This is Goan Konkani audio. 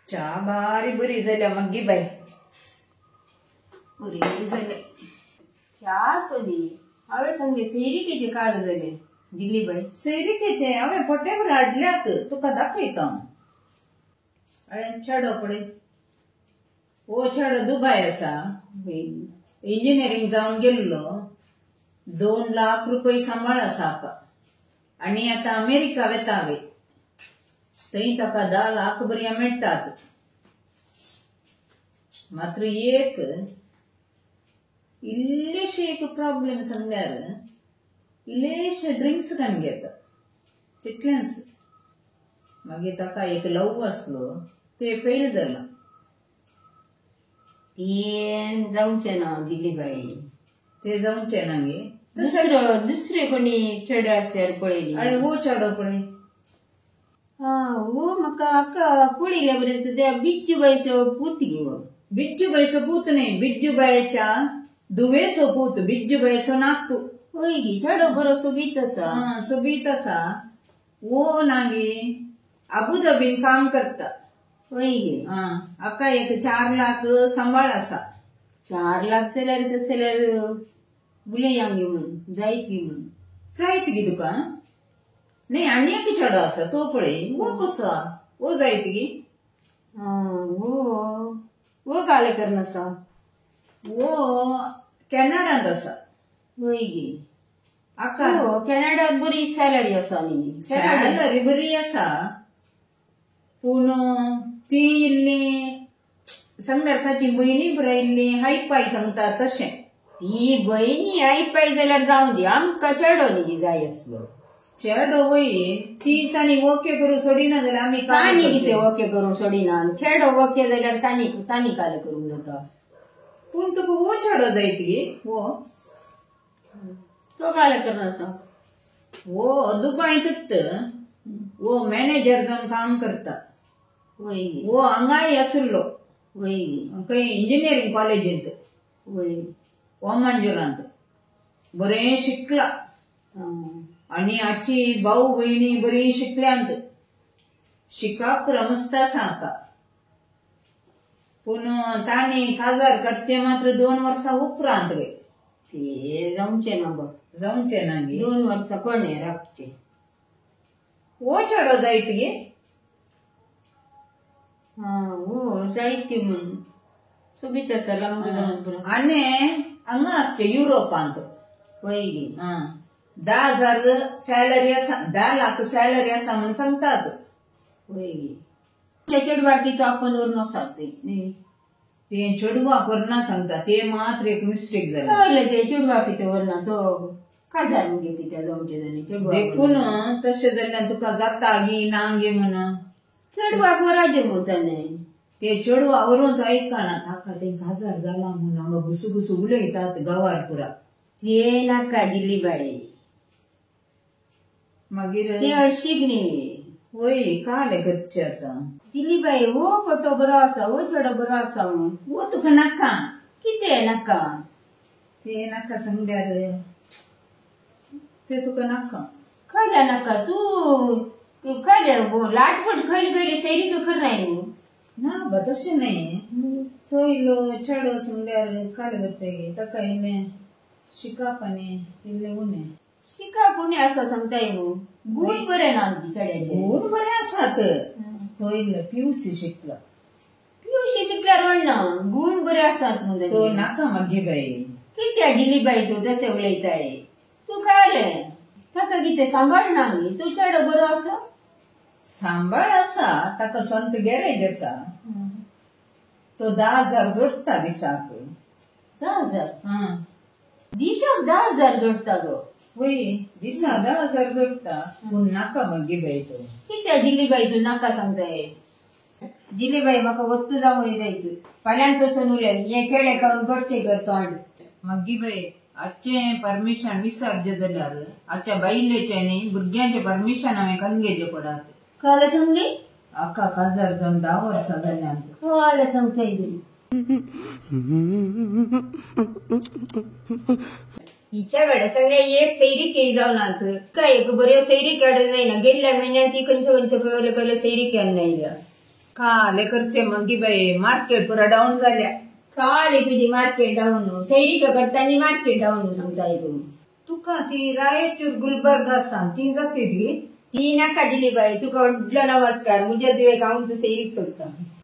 च्या बारी बरी जाल्या मागी बाय, बरी जाल्या च्या. सोनी हांवें सांगले सैरिकेचे काल जाले दिली बाय. सैरिकेचे हांवें फटेवर हाडल्यात, तुका दाखयता. हांवें चेडो पळय, हो चेडो दुबाय आसा, इंजिनियरींग जावन गेल्लो, 2 लाख रुपये सांबाळ आसा हाका. आनी आतां अमेरिका वेता हांवें, थंय ताका 10 लाख बरया मेळटात. मात्र एक इल्लेशे एक प्रॉब्लेम सांगल्यार इल्लेशे ड्रिंक्स काण घेता तितलेंच. मागीर ताका एक लव आसलो, ते फेल जाला. ते जावचें ना दिली बाई, ते जावचें ना गे. दुसरे कोणी चेडे आसल्यार पळयली. आनी हो चेडो पळय, हा हो म्हाका आका पळयल्या बरें त्या बिज्जू बायचो पूत गे. हो बिज्जू बायचो पूत न्ही, बिज्जू बायच्या दुवेचो पूत, बिज्जू बायचो नातू. हय गे, चेडो बरो सोबीत आसा. हा सोबीत आसा. हो ना गे अबुधाबीन काम करता. हय गे. हाका एक 4 लाख सांबाळ आसा. 4 लाख जाल्यार तशें जाल्यार उलया गे म्हूण जायत गे म्हूण. जायत गे तुका? न्ही आनी एक चेडो आसा तो पळय, हो कसो हो जायत गे. हो हो काले करून आसा, हो कॅनडांत आसा. हय गे. हाका कॅनडांत बरी सॅलरी आसा न्ही. सॅलरी बरी आसा, पूण ती इल्ली सांगल्यार ताची भयणी बरी इल्ली हायपाय सांगता तशें. ती भयणी हायपाय जाल्यार जावं दी, आमकां चेडो न्ही जाय आसलो. चेडो वय ती तांणी ओके करूं सोडिना जाल्यार आमी तांणी कितें ओके करूंक सोडिना, चेडो ओके जाल्यार तांणी तांणी काल करूंक जाता. पूण तुका हो चेडो जायत गे. हो तो काल करून आसा, हो दुबायतूच हो मॅनेजर जावन काम करता. हो हांगाय आशिल्लो खंय इंजिनियरींग कॉलेजींत, ओमांजुरांत बरें शिकला. आनी हाची भाऊ भयणी बरी शिकल्यांत, शिकाप रमस्त आसा हाका. पूण तांणी काजार करचें मात्र 2 वर्सां उपरांत गे. ते जावचें ना बघ, जावचें ना गे. 2 वर्सां कोणें राखचें. हो चेडो जायत गे. हा हो जायत म्हूण सोबीत आसा, लांब जावन पुरो. आनी हांगा आसचें युरोपांत. हय गे. 10,000 सॅलरी आसा, 10 लाख सॅलरी आसा म्हूण सांगतात. हय गे. त्या चेडवाक तो आपण व्हरून आसा ते ते चेडवाक व्हरना सांगता, ते मात्र एक मिस्टेक जाली. कळ्ळें ते चेडवाक कितें व्हरना, तो काजार मुगे कितें जावचें जालें चेडवाक. देखून तशें जाल्यार तुका जाता गी ना गे म्हण चेडवाक व्हराचें मगो ताणें. ते चेडवा व्हरून तो आयकना, ताका तें काजार जाला म्हूण हांगा घुसू घुसू उलयतात गांवार पुरा. ते नाका दिली बाई, मागीर ते अशीक न्ही. वय काले करचें आतां. दिली बाई हो फोटो बरो आसा, हो चेडो बरो आसा. हो तुका नाका? कितें नाका? ते नाका सांगल्यार ते तुका नाका. खंयल्या नाका? तूं खंयले लाटपट खंय खंयली सैरीक करनाय न्हू. ना बा तशें न्ही, तो इल्लो चेडो सांगल्यार काले करता गे, ताका इल्लें शिकप आनी इल्लें उणें. शिकप उणें आसा सांगताय न्हू, गूण बरें ना चेड्याचे. गूण बरें आसात, तो इल्लो पीयूसी शिकला. पीयूसी शिकल्यार म्हणना, गूण बरे आसात न्हू. तो नाका मागी बाई. कित्याक दिली बाई तूं तशें उलयताय? तूं खंयलें ताका कितें सांबाळना न्ही? तूं चेडो बरो आसा. सांबाळ आसा, ताका स्वंत गॅरेज आसा. तो 10,000 जोडटा दिसाक. 10,000? दिसाक 10,000 जोडटा तो? वय दिसाक 10,000 जोडटा, पूण नाका मागी बाई तो. कित्याक दिली बाई तूं नाका सांगताय? दिली बाई म्हाका वत्त जावंक जाय तूं फाल्यां तसोन उलय, हें केळें खावन गोडशें कर तोंड. मागी बाई आजचें परमिशन विसर्ज जाल्यार आजच्या बायलेचें न्ही भुरग्यांचें परमिशन हांवें कन्न घेवचें पडात. कळ्ळें सांगली? आका काजार जावन 10 वर्सां जाल्यांत. कळ्ळें सांगताय तूं. हिच्या सगळे एक सैरिके जावन काय एक बऱ्यो सैरिके जायना. गेल्ल्या म्हयन्यात ती खंयच्यो खंयच्यो कसल्यो कसल्यो सैरिके हाडून आयल्या. काले करचे मगी बाई, मार्केट पुरा डाऊन झाल्या. काले तुझी मार्केट डाऊन, सैरिका करताना मार्केट डाऊन सांगताय तू. तुका ती रायचूर गुलबर्ग आसा ती जाते ती. ती नाका दिली बाई, तुका व्हडलो नमस्कार. मुझ्या तुवें हांव तूं सैरीक सोदता.